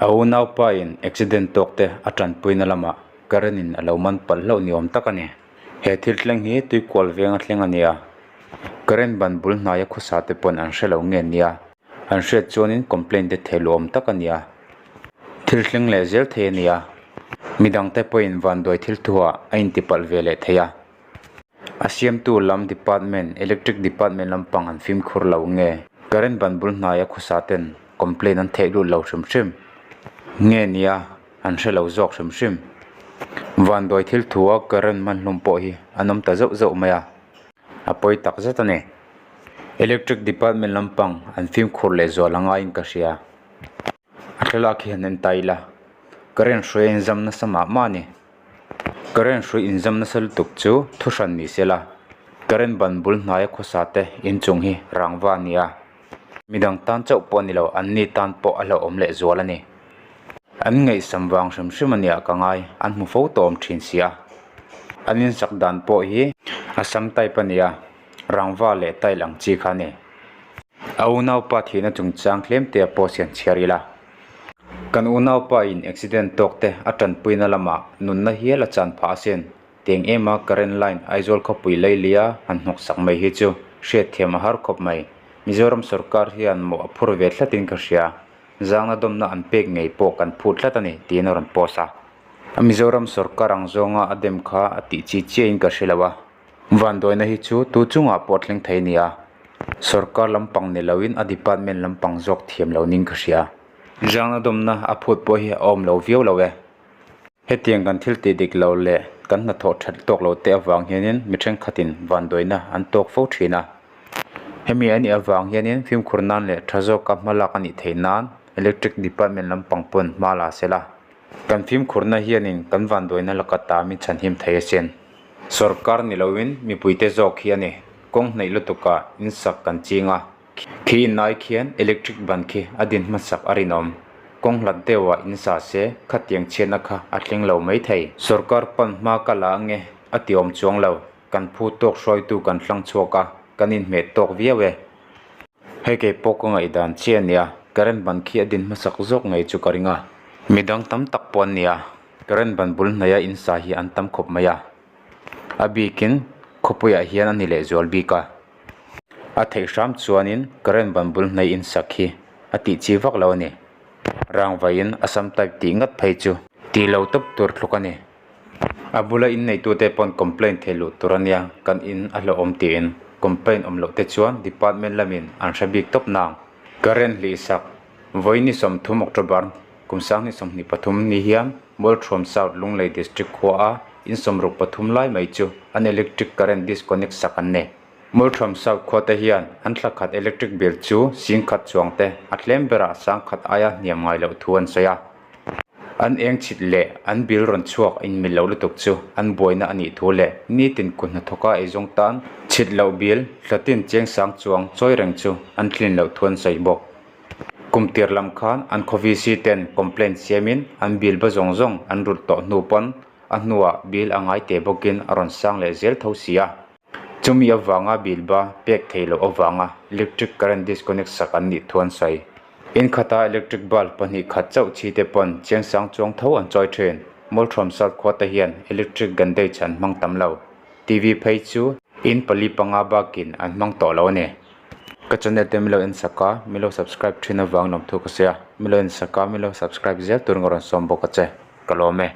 A unaupa in accident tawk te a tanpuina lamah current in a lo man palh hlauh ni awm tak a ni. He thil thleng hi tuikual veng a thleng a nia. Current ban bul hnaia khawsa te pawn an hre lo nge nia. An hriat chuanin complaint te thei luh awm tak a nia. Thil thleng leh zel thei a nia. Midangte pawhin vanduai thil thuah a intipalh ve leh thei a. A siamtu lam department, electric department lampang an fimkhur lo nge? Current ban bul hnaia khawsa ten complaint an theih lut lo hrim hrim nge nia an hre lo zawk hrim hrim. Vanduai thil thua current hman hlum pawh hi an awm ta zauh zauh mai a, a pawi tak zet a ni. Electric department lampang an fimkhur leh zual a ngaiin ka hria. A thlalak hi han en ta ila current hruai a inzam nasa mah mah a ni. Current hrui inzam nasa lutuk chu thu hran ni se la, current ban bul hnaia khawsa te inchung hi rangva a ni a, midang tan chauh pawh a ni lo, anni tan pawh a hlauhawm leh zual a ni. An ngaihsam vang hrim hrim a nia ka ngai, an hmu fo tawh awm thin si a. An insak dan pawh hi Assam type a ni a, rangva leh tile ang chi kha a ni. A unaupa thihna chungchang tlemte a post hian chhiar ila. Kan unaupa in accident tawk te a tanpuina lamah nunna hial a chan phah asin. Tiang em a current line Aizawl khawpui Leilia han hnawk sak mai hi chu hriatthiam a har khawp mai. Mizoram sorkar hian mawh a phur ve thlatin ka hria. Zangna dawmna an pek ngei pawh kan phut tlat a ni tiin a rawn post a. Mizoram sorkar ang zawnga a dem kha a tih chi chiahin ka hre lo a. Vanduaina hi chu tu chungah pawh thleng thei a ni a, sorkar lampang ni loin a department lampang zawk thiam lo ning ka hria. Zangna dawmna a phut pawh hi a awm lo viau lo e. Hetiang kan thil tih dik lo leh kan hnathawh that tawk lo te avang hianin mi thenkhatin vanduaina an tawk fo thin a. Hemi a nih avang hianin fimkhur nan leh tha zawka hma lak a nih theih nan electric department lampang pawn hma la se la. Kan fimkhurna hianin kan vanduaina laka ta min chhanhim thei asin. Sorkar ni loin mipuite zawk hi a ni. Kawng hnaih lutukah in sak kan ching a. Khi innai khian electric ban khi a din hmasak a rinawm. Kawng hlat deuhah in sa se khatiang chhiatna kha a thleng lo mai thei. Sorkar pan hma ka la ange a ti awm chuang lo. Kan phu tawk hruaitu kan hlang chhuak a, kan inhmeh tawk viau e. Hei kei pawh ka ngaihdan chiah a nia, current ban khi a din hmasak zawk ngei chu ka ring a. Midang tam tak pawh an nia, current ban bul hnaia in sa hi an tam khawp mai a. A bikin khawpuiah hian a ni leh zual bik a. A theih hram chuanin current ban bul hnaih in sak hi a tih chi vak lo a ni. Rangvaiin Assam type tih ngat phei chu tih lo tawp tur thluk a ni. A bula inneitute pawn complaint thei luh tur a nia, kan in a hlauhawm tiin. Complaint awm loh te chuan department lamin an hre bik tawp nang. Current hlihsak, Vawiini 30 October kum 2023 ni hian Mualthuam South Lunglei District khua a in 63 lai mai chu an electric current disconnect sak an ni. Mualthuam South khua te hian an thla khat electric bill chu 10,000 chuang te a tlem berah 1,000 aia hniam ngai loh thu an sawi a. An eng chhit leh an bill rawn chhuak a inmil loh lutuk chu an buaina a nih thu leh nitin kut hnathawka eizawng tan chhit loh bill hlatin cheng sang chuang chawi reng chu an tlin loh thu an sawi bawk. Kum tir lam khan an khaw VC ten complaint siamin an bill ba zawng zawng an rulh tawh hnu pawn a hnuah bill a ngai te bawkin a rawn sang leh zel tho si a. Chumi avanga bill ba pek theih loh avanga electric current disconnect sak an nih thu an sawi. In khata electric bulb pahnih khat chauh chhi te pawn chiang sang chuang tho an chawi thin. Mawlthuam South khua te hian electric gandage an hmang tam lo. TV phei chu in pali panga bakin an hmang tawh lo a ni. Ka channel te milo en sak a, milo subscribe thin avang lawmthu ka sawi a, milo en sak a, milo subscribe zel tur nga rawn sawm bawk a che. Ka lawm e.